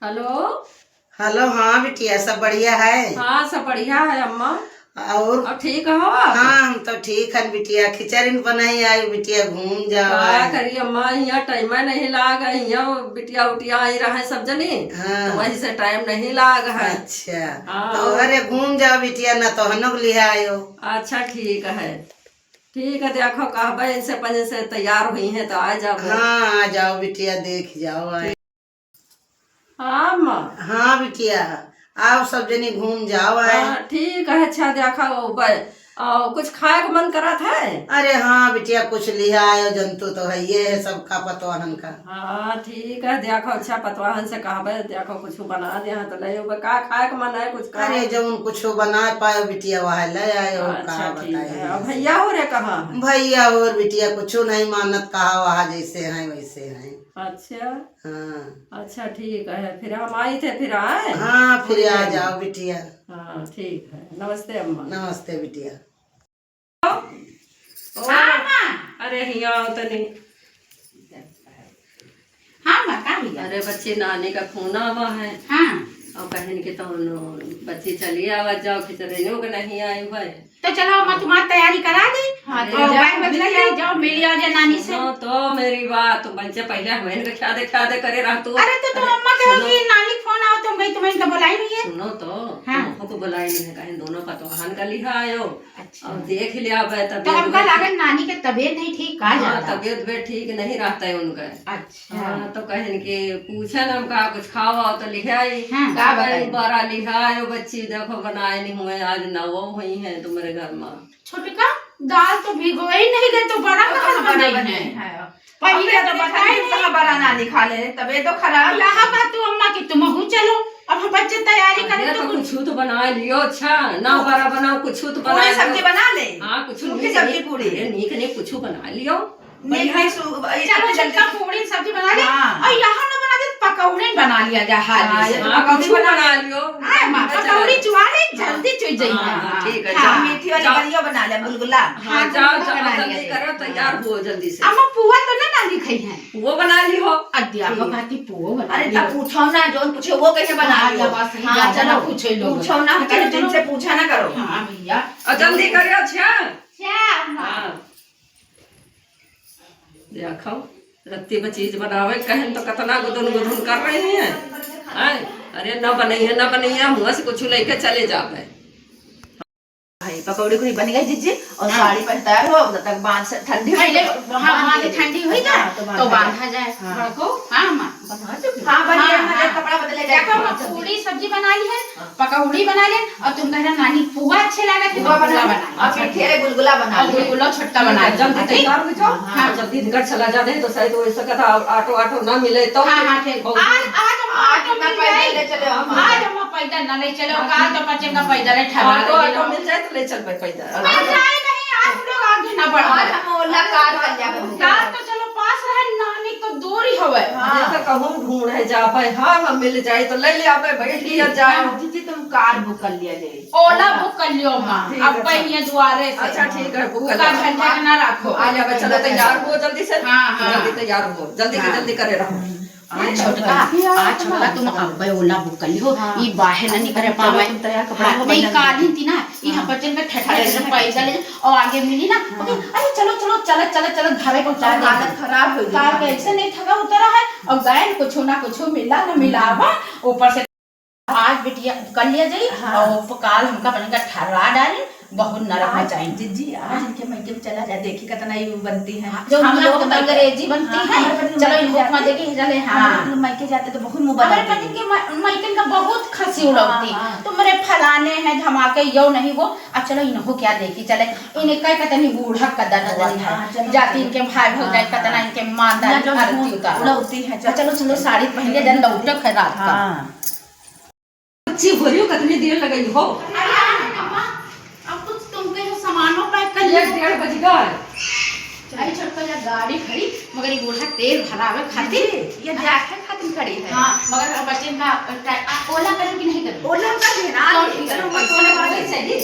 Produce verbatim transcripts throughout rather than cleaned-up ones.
हेलो। हेलो, हाँ बिटिया, सब बढ़िया है? हाँ, सब बढ़िया है अम्मा। और? और ठीक हो आप? हाँ, हम तो ठीक हन बिटिया। खिचड़ी बनाई आई बिटिया, घूम जाओ का आई। करी अम्मा, हियाँ टाइम नहीं लाग, हियाँ बिटिया उटिया आई रहे सब जनी, हाँ। तो वही से टाइम नहीं लाग है। अच्छा। हाँ। तो अरे घूम जाओ बिटिया, ना तो हनुक लिहा आयो। अच्छा, ठीक है, ठीक है, देखो कहबे इनसे पंजे से तैयार हुई हैं तो आ जाओ। हाँ, आ जाओ बिटिया, देख जाओ आए। हाँ, अम्मा। हाँ, बिटिया, आओ, सब जनी घूम जाओ, आए। हाँ, ठीक है, अच्छा, देखा, वो ब-, आ, कुछ खाए के मन करत है? अरे हाँ, बिटिया, कुछ लिहा आयो, जंतु तो है ये है सबका पतवाहन का। हाँ, ठीक है, देखो, अच्छा, पतवाहन से कहबे, देखो, कुछ बना दे, हाँ, तो ले, वो का खाए के मन है, कुछ खाओ। अरे, जौन कुछ बना पायो, बिटिया, वह ले आयो, अच्छा, का ठीक बताए है। अब ऐसे। भैया हो रे, कहाँ है? भैया और बिटिया, कुछ नहीं मानत, कहा वहाँ जैसे हैं, वैसे हैं। अच्छा। हाँ। अच्छा, ठीक है, फिर हम आई थे, फिर आए? हाँ, फिर आ जाओ बिटिया। हाँ, ठीक है, नमस्ते अम्मा। नमस्ते बिटिया। ओ, हाँ, माँ। अरे, हियाँ आओ तनी। हाँ, माँ, का भैया? अरे, बच्ची, नानी का फोन आवा है। हाँ। और कहिन कि तो बच्ची चली आवा जाओ, खिचड़ियों के नहीं आई हुए। तो चलो, अम्मा तुम्हार तैयारी करा दे। हाँ, अरे तो जाओ, बैग वैग मिल लेके जाओ। जाओ, मिल आओ जे नानी से। सुनो तो मेरी बात, तुम बच्चे पहले हमें इनके ख्यादे ख्यादे करे रह तू। अरे तो तुम अरे, अम्मा कहो सुनो। कि नानी के फोन आओ, तुम गई, तुम्हें तो बुलाई नहीं है। सुनो तो, हाँ। तुमको तो बुलाई नहीं है, कहीं दोनों पतवाहन का लिहा आयो। अच्छा। और देख लिया अब तबीयत तो हमका वबीयत लागल नानी के तबीयत नहीं ठीक, का हाँ, ज्यादा? तबीयत वबीयत ठीक नहीं रहता है उनका। अच्छा। हाँ, तो कहिन कि पूछन हम का कुछ खाओ आओ तो लिहा आई। हाँ। का का कहिन बताई? बड़ा लिहा आयो बच्ची, देखो बनाए नहीं हुए, आज नवो हुई है तुम्हारे घर में। छोटका, दाल तो भिगोए नहीं गए तो बड़ा और कहाँ कहाँ बड़ा बनाई बनी है? है? पहिले अपने तो अपने बताई खाली नहीं। कहाँ बड़ा ना लिखा ले, तबे तो खराब। और यहाँ का तू अम्मा की तुम हूँ चलो, अब हम बच्चे तैयारी अरे करें तो तो कुछ कुछ तो बना लियो, अच्छा, ना बड़ा बनाओ, कुछ तो बना पूरी लियो। सब्जी बना ले। हाँ, कुछ सूखी नीक सब्जी नीक, पूरी। अरे नीक नीक कुछ बना लियो। नीक बढ़िया। नीक सु-, ए, चलो, इतनी जल्दी छोटका पूरी सब्जी बना ले। हाँ। और यहाँ ना बना दे, पकौड़े बना लिया जाए हाली हाँ, से। ये तो हाँ, पकौड़ी कुछ बना बना ले। लियो। हाँ, माँ, चला पकौड़ी जाए। चुआ ले, हाँ, जल्दी चुई जाई। हाँ, हाँ, ठीक है, हाँ। जाओ। मीठी वाली जाओ। बलियो बना ले, गुलगुला। हाँ, हाँ, जाओ, गुलगुला जाओ, बना जल्दी लिया करो, जाए। तैयार हो जल्दी से। अम्मा, पुआ तो ना नानी खाई है। पुआ बना ली हो। अद्या ठीक है। बाती पुआ बना अरे, लियो। तब पूछो ना, जौन पूछे वो कैसे बना हाँ, लियो। या बात सही हाँ, बात है, चलो, ना पूछे लोग। पूछो ना, चलो, चलो, चलो। जिनसे पूछा ना करो। हाँ, भैया। और जल्दी करियो, अच्छा? क्या? हाँ। देखो, रत्ती में चीज बनावे, कहन तो कतना गुदुन गुदुन कर रही हैं। हैं? अरे, न बनइहे, न बनइहे, मुँह से कुछ लेके चले जावे। भाई, पकौड़ी कोई बन गई, जीजी, और हाँ। साड़ी पहन तैयार हो, तब तक बांध से ठंडी हो पहले, जाए। हाँ, बांध बांध के ठंडी हुई जाए, हाँ, तो बांध तो हो जाए। बांधा जाए। हाँ। बड़को? हाँ, माँ। बना चुकी? हाँ, बन गया, हाँ, हाँ। कपड़ा बदले जाए। देखो, हाँ, माँ, जल्दी। पूरी सब्जी बना ली है, हाँ। पकौड़ी बना ले, और तुम कह रहे नानी पुआ अच्छे लागत है, पुआ तो पुआ बना ले। बना ले। और मीठे गुलगुला बना और ले। गुलगुला छोटका बना ले। जल्दी ठीक है? तैयार हो जाओ। हाँ। जल्दी निकल चला जाते हैं तो शायद वो ऐसा कथा ऑटो, ऑटो ना मिले तो हाँ, हाँ, ठीक। बहुत आज, आज हम आज ऑटो ना मिल पैदल जाए। ले चले हम। आज हम पैदल ना ले चले, हाँ, काल ठीक। तो पचेगा पैदल है, ठहरा ऑटो, दे ऑटो हम। मिल जाए तो ले चल पाए पैदल। अरे जाए नहीं, आज लोग आगे ना बढ़ा। आज हम ओला कार कर जावे। कार तो चलो पास रहे, नानी तो दूर ही हवे। हाँ। अरे तो कहूँ ढूंढे जावे, हाँ, हम मिल जाए तो ले ले आवे, बैठ लिया जाए। हाँ, दीदी तुम कार बुक कर लिया जाए। ओला बुक कर लियो, माँ। ठीक अब है, पहले दुआरे से। अच्छा, ठीक है, बुक कर उका लो। झंझट ना रखो। आ जाओ, चलो, तैयार हो जल्दी से। हाँ, हाँ। जल्दी तैयार हो, जल्दी से, हाँ। जल्दी करे रहो। हाँ, छोटका, हाँ, छोटका, तुम अब्बे ओला बुक कर लियो। हाँ। ई बाहर ना निकल पावे। तुम तैयार कपड़ा हाँ, हो, नहीं, बढ़िया। काली थी ना, ई हाँ। हम बच्चन का ठठा अरे, से पैदल और आगे मिली ना। हाँ। अरे, चलो, चलो, चलत, चलत, चलत घरे पहुंचा दे। हालत खराब हो गई। कार कैसे नहीं थका उतरा है, और गए कुछ ना कुछ मिला ना मिला हुआ, ऊपर से आज बिटिया कर लिया जाई हाँ। और काल हमका बनेगा ठर्रा डाली, बहुत नरक आज मचाई। जीजी, आज हाँ। इनके मइके में चला जाए, देखी कितना ये बनती है। हाँ, जो हम लोग तो अंग्रेजी बनती हाँ, है। हमारे पति चलो, मइके इनको जाते, देखी, चले, हाँ। हमारे पति मइके जाते तो बहुत मुँह हमारे बनाते पति हैं। के म-, मइकन का बहुत खसी उड़ौती। हाँ, हाँ। तुम्हारे फलाने हैं, धमाके, यो नहीं वो। अब चलो, इनको क्या देखी चले, इनका कितनी बूढ़ा कदर हुआ हाँ, है। चलो, जाति चलो। इनके भाई भौजाई हाँ, कितना हाँ। इनके मानदारी ना, जो आरती उतारो। उड़ौती है, चलो, चलो, चलो, साड़ी पहन ले, जन लौटो है रात का। हाँ। बच्ची भरियो कितनी देर लगई हो? अरे अम्मा, अब कुछ तुमके जो सामानो पैक कर एक लियो। डेढ़ बज गए। चाहे छोटका जा गाड़ी खड़ी, मगर ये बूढ़ा तेल भरावे खातिर। ये जाके खातिर खड़ी है। हाँ, मगर अब बच्चे का टा-, आ, ओला करें कि नहीं करें? ओला कर देना, तो अभी इधर उम्र पैसा थोड़ा लगेगा। बहुत चाहिए।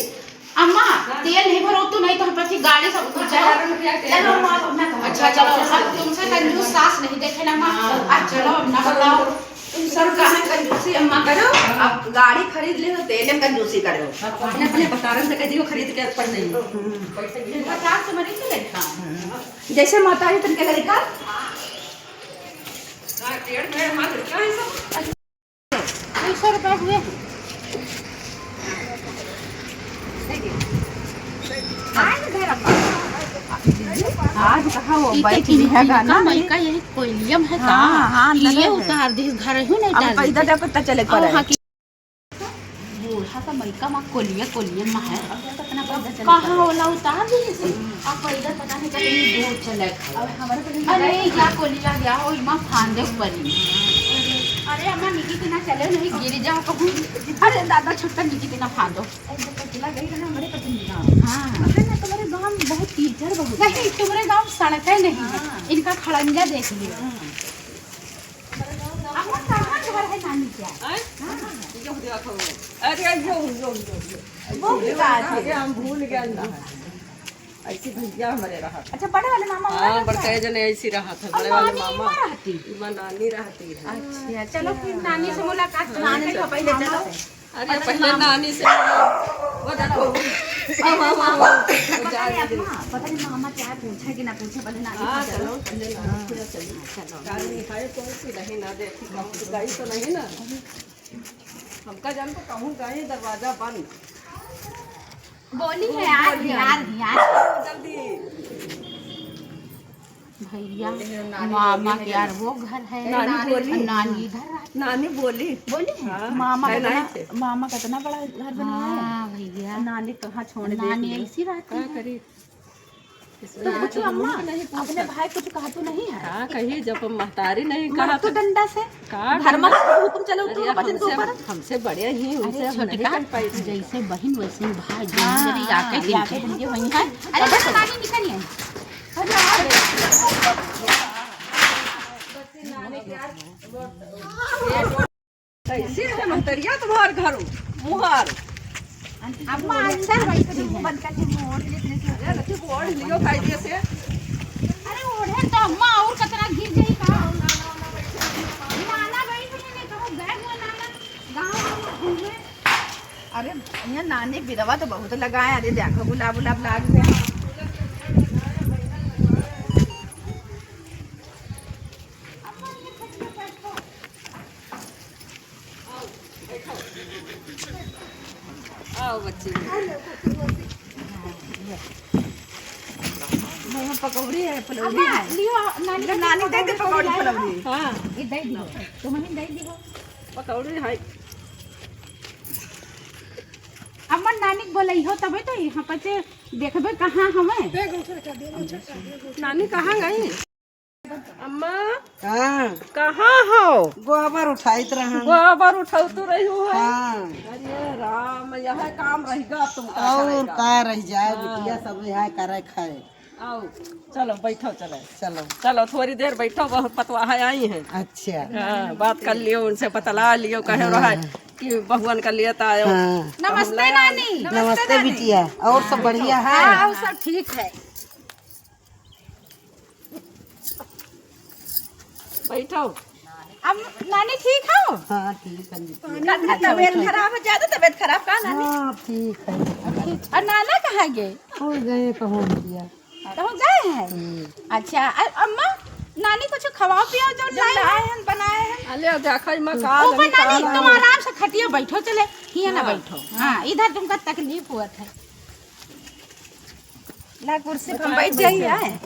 अम्मा, हाँ। तेल नहीं भरो तू, नहीं तो हम पति गाड़ी सब कुछ हजार रुपया तेल चलो, भरो। अम्मा, अब ना कहो। अच्छा, चलो, अब तुमसे कंजूस सास नहीं देखे ना, माँ। हाँ। अब चलो, अब ना बताओ। सरकार में कंजूसी अम्मा करो, अब गाड़ी खरीद ले हो, तेल में कंजूसी करो। अपने, अपने भतारन से कह दियो, खरीद के अपन नहीं। पचास से मरीज के लेखा। जैसे महतारी तन के लड़का। हाँ, डेढ़ में हमार लड़का है सब। दो सौ रुपया हुए। आज कहाँ वो ई तो बैठ रही है इनका गाना में? मइका यही कोयलियम है का? हाँ, हाँ, अंदर ये है। उतार दी, घर ही नहीं अब डाल पैदल दी। जा, पता चले और पड़े। हाँ, कि बूढ़ा का मइका मा कोलिया, कोलिया मा है। अब तो अपना पैदल चले कहाँ पड़े। होला उतार दी इसे? अब पैदल पता नहीं कितनी दूर चले। अब हमारे को नहीं अरे, पता। या कोलिया गया हो, इमा फांदे ऊपर ही। अरे, अम्मा, निकी के ना चले, नहीं गिर जाओ कहूँ। अरे, दादा, छोटा निकी के ना फांदो। अरे, जब पतला गई रहा, हमारे पतली गाँव। हाँ। अरे ना, तुम्हारे गाँव में बहुत कीचड़ बहुत है। नहीं, तुम्हारे गाँव में सड़क है नहीं। हाँ। इनका खड़ंजा देख लियो। हाँ। अम्मा, कहाँ घर है नानी क्या? आय? हाँ। यो देखो। अरे, यो, यो, यो, यो। वो भी ऐसे बात है। अरे, हम भूल गए ना। ऐसे भैया हमारे रहा। अच्छा, बड़े वाले मामा हाँ, हमारे बड़का रहते हैं। जने ऐसे रहा था, अब बड़े वाले नानी मामा। इमा रहती? इमा नानी रहती है। अच्छा, चलो फिर नानी से मुलाकात हाँ, कराने चलो। का पहले मामा चलो। से। अरे, पहले पहले मामा। नानी से मिलो। वो देखो। अब, अब, अब, अब। पता नहीं, अम्मा, पता नहीं मामा क्या पूछे कि ना पूछे, पहले नानी हाँ, से चलो। चलो, पहले नानी से चलो। चलो। गाड़ी है, कौन सी रही ना देखी, कहूँ गई तो नहीं ना। हमका जान तो कहूँ गई, दरवाजा बंद। बोली है, आ रही, आ रही, आ रही। जल्दी। भैया, नानी मामा बोली के है यार ना। वो घर है। नानी नानी बोली। नानी इधर रहती। नानी बोली। बोली है? हाँ, मामा है कितना, नानी से। मामा कितना बड़ा घर बनाया है। हाँ, भैया। नानी कहाँ छोड़ दे नानी दिए। ऐसी रहती का है। करी? तो पूछो अम्मा, नहीं पूछ अपने सकते। भाई कुछ कहा तो नहीं है? का कही, जब हम महतारी नहीं मार कहा तो तो डंडा से। का घर में डंडा? हुकुम चलो, तू अरे, बचन के हमसे, ऊपर। हमसे बड़े ही, उनसे अरे हम नहीं छोटका, कह पाई। जैसे बहिन वैसे ही भाई, हाँ, दोनों जने हाँ, आके हाँ, दिन आके के। दिन के वही है। अरे, अरे, नानी निकल आई। अरे, अरे। कैसे है महतरिया तुम्हार घर? मुहार। अम्मा, अंदर बैठ के मुंह बंद करके मुंह ओढ़ लेते हैं। अरे, रखी को ओढ़ लियो कायदे से। अरे, ओढ़े तो अम्मा और कतना गिर गई का? नाना गई थी, मैंने कहा, गए हुए नाना, गाँव में घूमे। अरे, यहाँ नानी बिरवा तो बहुत लगाए। अरे, देखो, गुलाब, गुलाब लाग गया। आओ बच्ची। मुँह में पकौड़ी है, फुलौड़ी अम्मा, है। लियो, नानी इधर के नानी दे दे पकौड़ी, पकौड़ी लाए फुलौड़ी। हो। हाँ। ये दे दियो। तुम ही दे दियो। पकौड़ी है। अम्मा, नानी के बोलई हो, तबे तो यहाँ पर से देखबे कहाँ हमें। नानी कहाँ गई? अम्मा, हाँ। कहाँ हो? गोबर उठाइत रहन। गोबर उठाउतु रही हो है? हाँ। अरे राम, यह काम रहिगा तुमका और करेगा। का रहि जाए, हाँ। बिटिया सब यहाँ करे खाए। आओ, चलो बैठो, चलो। चलो। चलो, थोड़ी देर बैठो, बहुत पतवाह आई हैं। अच्छा। हाँ, बात कर लियो उनसे, बतला लियो, कहे हाँ। रहा है कि बहुअन का लिए तो आयो। हाँ। नमस्ते नानी। नमस्ते बिटिया, और सब बढ़िया है? हाँ, और सब ठीक है। बैठो। अब नानी ठीक हो? हाँ, ठीक है जी। का, का तबीयत खराब है? ज्यादा तबीयत खराब का नानी? हाँ, ठीक है। और नाना कहाँ गए? हो गए कहूँ बिटिया। कहूँ गए हैं? हम्म। अच्छा, अ-, अम्मा, नानी कुछ खवाओ पियाओ जो जो लाए लाए हैं। हैं, बनाए हैं। अले, देखा ही मैं का ऊपर नानी, नानी, का तुम आराम से खटिया बैठो, चले, हियाँ ना हाँ। बैठो। हाँ, इधर तुमका तकलीफ हुआ था। ला कुर्सी पर बैठ जाइए, आए।